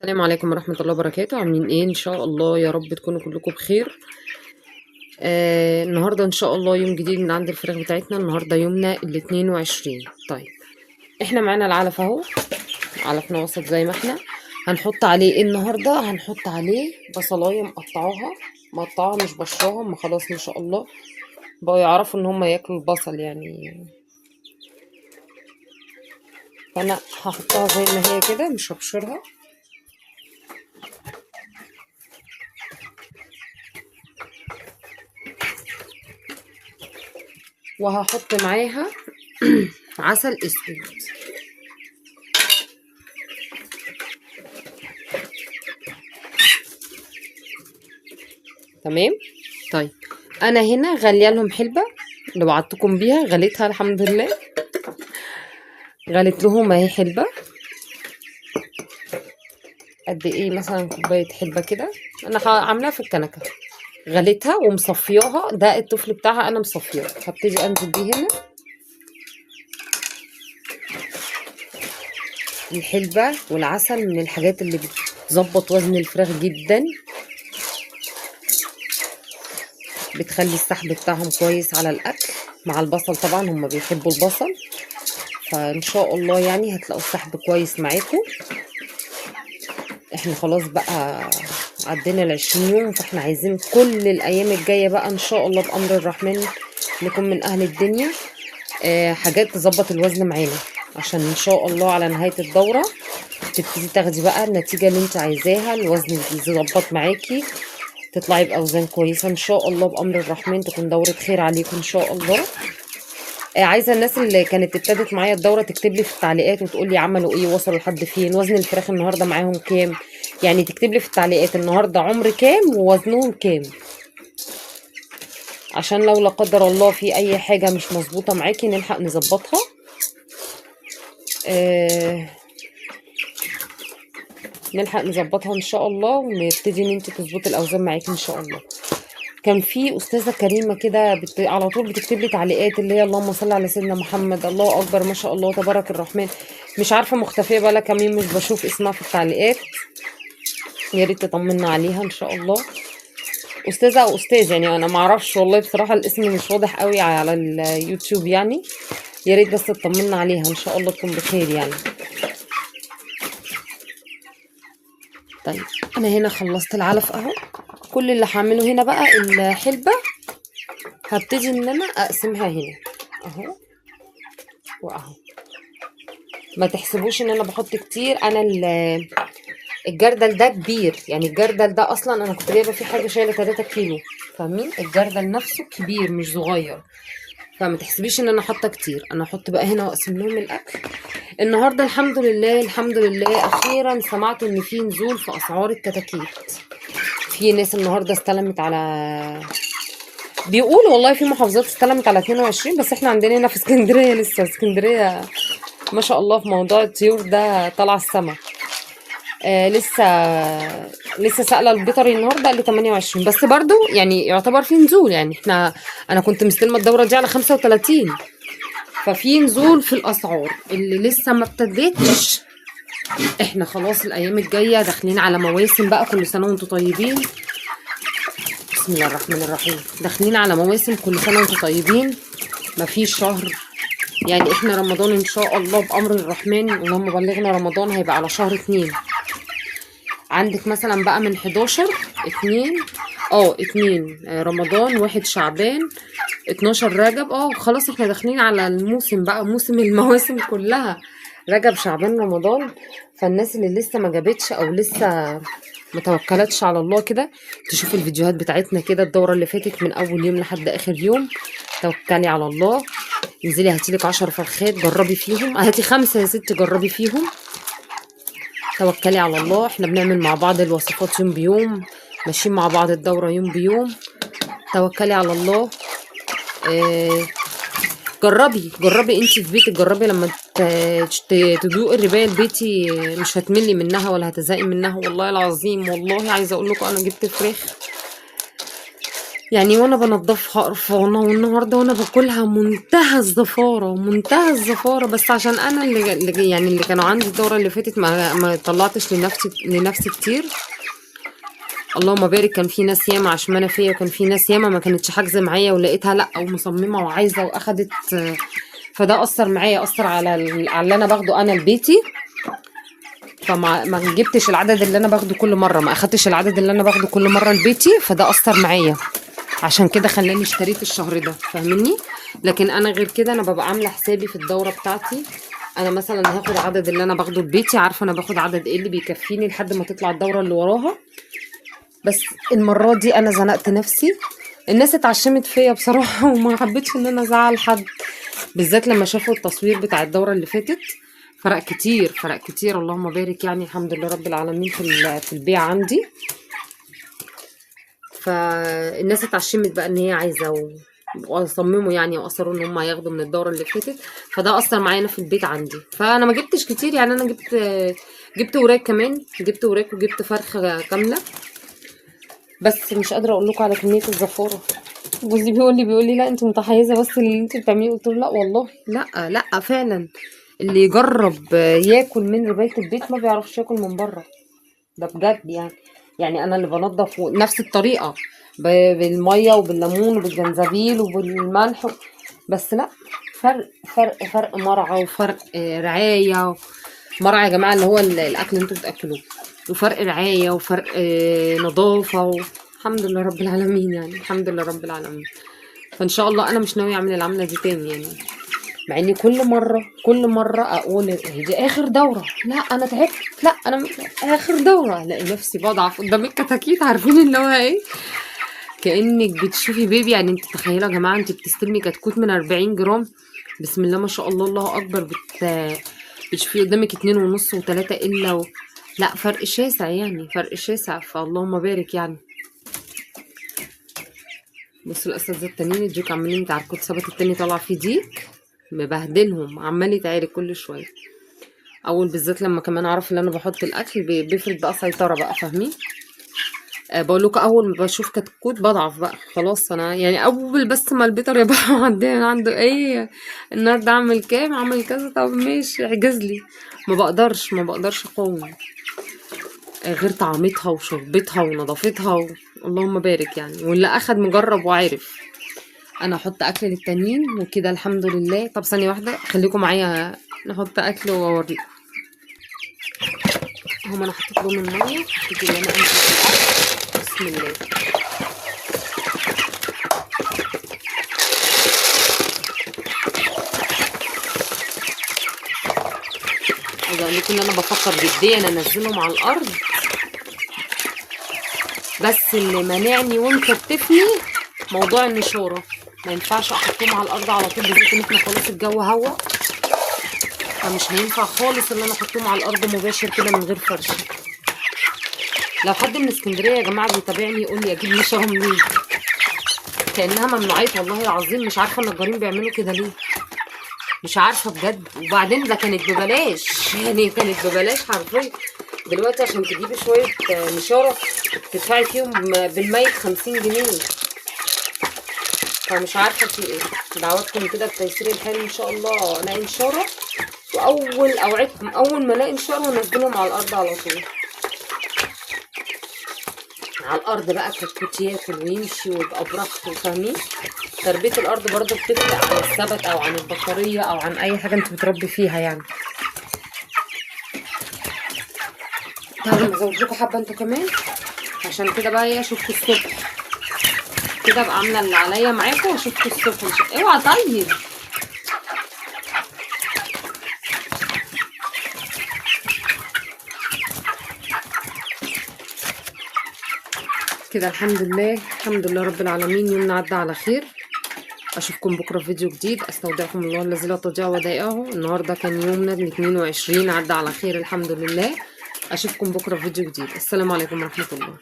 السلام عليكم ورحمة الله وبركاته. عاملين ايه؟ ان شاء الله يا رب تكونوا كلكم بخير. النهارده ان شاء الله يوم جديد من عند الفراخ بتاعتنا. النهارده يومنا 22. طيب احنا معانا العلف اهو، علفنا وسط زي ما احنا. هنحط عليه ايه النهارده؟ هنحط عليه بصلايه مقطعاها، مقطعاها مش بشراها، ما خلاص ما شاء الله بقوا يعرفوا ان هم ياكلوا البصل يعني، فانا هحطها زي ما هي كده مش هبشرها. وهحط معاها عسل اسود. تمام. طيب انا هنا غالية لهم حلبة اللي وعدتكم بيها، غليتها الحمد لله، غليت لهم اهي حلبة قد ايه، مثلا كوباية حلبة كده، انا عاملاها في الكنكه، غليتها ومصفياها. ده الطفل بتاعها انا مصفياه، هبتدي انزل بيه هنا. الحلبة والعسل من الحاجات اللي بتظبط وزن الفراخ جدا، بتخلي السحب بتاعهم كويس على الاكل مع البصل، طبعا هم بيحبوا البصل، فان شاء الله يعني هتلاقوا السحب كويس معاكم. احنا خلاص بقى عدينا 20 يوم، فاحنا عايزين كل الايام الجاية بقى ان شاء الله بامر الرحمن نكون من اهل الدنيا. حاجات تظبط الوزن معانا، عشان ان شاء الله على نهاية الدورة تبتدي تاخدي بقى النتيجة اللي انت عايزاها، الوزن يظبط معاكي، تطلعي باوزان كويسة ان شاء الله بامر الرحمن، تكون دوره خير عليكم ان شاء الله. عايزه الناس اللي كانت ابتدت معايا الدورة تكتب لي في التعليقات وتقول لي عملوا ايه، وصلوا لحد فين، وزن الفراخ النهارده معاهم كام، يعني تكتب لي في التعليقات النهارده عمر كام ووزنهم كام، عشان لو لا قدر الله في اي حاجة مش مظبوطة معاكي نلحق نظبطها. نلحق نظبطها ان شاء الله، ونبتدي ان انت تظبطي الاوزان معاكي ان شاء الله. كان في استاذه كريمة كده على طول بتكتب لي تعليقات اللي هي اللهم صل على سيدنا محمد، الله اكبر، ما شاء الله تبارك الرحمن. مش عارفه مختفيه بقى لها كام يوم، مش بشوف اسمها في التعليقات، يا ريت تطمنا عليها ان شاء الله. استاذه او استاذ يعني انا ما اعرفش والله بصراحة، الاسم مش واضح قوي على اليوتيوب يعني، يا ريت بس تطمنا عليها ان شاء الله تكون بخير يعني. طيب انا هنا خلصت العلف اهو، كل اللي هعمله هنا بقى الحلبة هبتدي ان انا اقسمها هنا اهو واهو. ما تحسبوش ان انا بحط كتير، انا الجردل ده كبير يعني، الجردل ده اصلا انا كنت جايبه فيه حاجة شايله 3 كيلو، فاهمين؟ الجردل نفسه كبير مش صغير، فما تحسبيش ان انا حاطه كتير. انا احط بقى هنا واقسم لهم الاكل. النهارده الحمد لله الحمد لله اخيرا سمعت ان في نزول في اسعار الكتاكيت. في ناس النهارده استلمت على، بيقولوا والله في محافظات استلمت على 22، بس احنا عندنا هنا في اسكندرية لسه، اسكندرية ما شاء الله في موضوع الطيور ده طالعه السما. لسه سائله البيطري النهارده قال لي 28، بس برضو يعني يعتبر في نزول يعني. انا كنت مستلمه الدورة دي على 35، ففي نزول في الاسعار اللي لسه ما ابتدتش. احنا خلاص الايام الجاية داخلين على مواسم بقى، كل سنة وانتم طيبين. بسم الله الرحمن الرحيم. داخلين على مواسم، كل سنة وانتم طيبين. مفيش شهر يعني، احنا رمضان ان شاء الله بامر الرحمن اللهم بلغنا رمضان هيبقى على شهر 2. عندك مثلا بقى من 11 2 2 رمضان، 1 شعبان، 12 رجب. خلاص احنا داخلين على الموسم بقى، موسم المواسم كلها، رجب شعبان رمضان. فالناس اللي لسه ما جابتش او لسه ما توكلتش على الله كده تشوف الفيديوهات بتاعتنا كده الدورة اللي فاتت من اول يوم لحد اخر يوم. توكلي على الله، انزلي هاتيلك 10 فرخات جربي فيهم، هاتي 5 يا ستي جربي فيهم. توكلي على الله. احنا بنعمل مع بعض الوصفات يوم بيوم، ماشيين مع بعض الدورة يوم بيوم. توكلي على الله. جربي جربي انت في بيتك، جربي لما تدوقي الرباية البيتي مش هتملي منها ولا هتزهقي منها والله العظيم. والله عايزه اقول لكم انا جبت فراخ يعني وانا بنضفها قرفانه، والنهارده وانا باكلها منتهى الزفاره، منتهى الزفاره. بس عشان انا اللي يعني اللي كانوا عندي الدورة اللي فاتت ما طلعتش لنفسي كتير، اللهم بارك. كان في ناس ياما عشمانه فيا، وكان في ناس ياما ما كانتش حاجزه معايا ولقيتها لا ومصممه وعايزه واخدت، فده اثر معايا، اثر على اللي انا باخده انا لبيتي. فما ما جبتش العدد اللي انا باخده كل مرة، ما اخدتش العدد اللي انا باخده كل مرة لبيتي، فده اثر معايا، عشان كده خلاني اشتريت الشهر ده، فاهميني؟ لكن انا غير كده انا ببقى عامله حسابي في الدورة بتاعتي، انا مثلا هاخد عدد اللي انا باخده لبيتي، عارفه انا باخد عدد ايه اللي بيكفيني لحد ما تطلع الدورة اللي وراها. بس المرة دي انا زنقت نفسي، الناس اتعشمت فيا بصراحة وما حبيتش ان انا ازعل حد، بالذات لما شافوا التصوير بتاع الدورة اللي فاتت. فرق كتير، فرق كتير، اللهم بارك يعني، الحمد لله رب العالمين في البيع عندي. فالناس اتعشمت بقى ان هي عايزه وصمموا يعني واصروا ان هم هياخدوا من الدورة اللي فاتت، فده اثر معايا في البيت عندي. فانا ما جبتش كتير يعني، انا جبت وراك كمان، جبت وراك وجبت فرخة كاملة، بس مش قادرة اقول لكم على كمية الزفاره. جوزي بيقول لي لا انت متحيزه بس اللي انت بتعمليه، قلت له لا والله، لا لا فعلا اللي يجرب ياكل من ربايه البيت ما بيعرفش ياكل من بره، ده بجد يعني. يعني انا اللي بنضف نفس الطريقة بالمية وبالليمون وبالجنزبيل وبالملح، بس لا فرق، فرق، فرق مرعى وفرق رعاية. مرعى يا جماعة اللي هو الاكل اللي انتوا بتاكلوه، وفرق رعاية وفرق نظافة الحمد لله رب العالمين يعني، الحمد لله رب العالمين. فان شاء الله انا مش ناوية اعمل العملة دي تاني يعني، مع اني كل مرة اقول هي دي اخر دوره، لا انا تعبت، لا انا اخر دوره، الاقي نفسي بضعف قدام الكتاكيت، عارفين اللي هو ايه، كانك بتشوفي بيبي يعني. انت تخيلوا يا جماعة انت بتستلمي كتكوت من 40 جرام، بسم الله ما شاء الله الله اكبر، بتشوفي قدامك 2.5 و3 الا لا فرق شاسع يعني، فرق شاسع، فاللهم بارك يعني. بصوا الاساتذة التانيين الديك عمالين يتعاركوا، السبت التاني طالع فيه ديك مبهدلهم، عمال يتعارك كل شوية. اول بالذات لما كمان عرف ان انا بحط الاكل بيفرض بقى سيطرة بقى، فاهمين؟ بقول لكم اول ما بشوف كتكوت بضعف بقى خلاص انا يعني، اول بس ما البيطر يبقى عندنا عنده ايه النهارده، عامل كام، عامل كذا، طب ماشي احجز لي، ما بقدرش اقاوم، غير طعمتها وشربتها ونظافتها اللهم بارك يعني. واللي اخد مجرب وعارف. انا احط اكل للتانيين وكده الحمد لله. طب ثانية واحدة خليكم معايا نحط اكل واوريكم. هم انا حطيت لهم المية، حطيت اللي انا انزل في الاكل، بسم الله. عايزه اقول لكم ان انا بفكر جديا انزلهم على الارض، بس اللي مانعني ومكتفني موضوع النشاره، ما ينفعش احطهم على الارض على طول، بالذات ان احنا خلاص الجو هوا، فمش هينفع خالص ان انا احطهم على الارض مباشر كده من غير فرشه. لو حد من اسكندرية يا جماعة بيتابعني يقول لي اجيب نشاره منين، كانها ممنوعات والله العظيم، مش عارفه النجارين بيعملوا كده ليه، مش عارفه بجد. وبعدين ده كانت ببلاش يعني، كانت ببلاش حرفيا. دلوقتي عشان تجيبي شوية نشاره تدفعي فيهم بالميت 50 جنيه، فمش عارفه في ايه. دعواتكم كده بتيسير الحال ان شاء الله الاقي نشاره، واول اوعدكم اول ما الاقي نشاره انزلهم على الارض على طول. على الارض بقى كتكوت ياكل ويمشي ويبقى براحته، فاهمين؟ تربيه الارض برضو بتفرق عن السبت او عن البطارية او عن اي حاجة انت بتربي فيها يعني. تعالوا ازود لكم حبه انتوا كمان، عشان كده بقى ايه اشوفكم الصبح كده، ابقى عامله اللي عليا معاكم واشوفكم الصبح. اوعى طيب. كده الحمد لله، الحمد لله رب العالمين، يومنا عدى على خير. اشوفكم بكره في فيديو جديد. استودعكم الله الذي لا تضيع ودائعه. النهارده كان يومنا ال 22، عدى على خير الحمد لله. اشوفكم بكره في فيديو جديد. السلام عليكم ورحمة الله.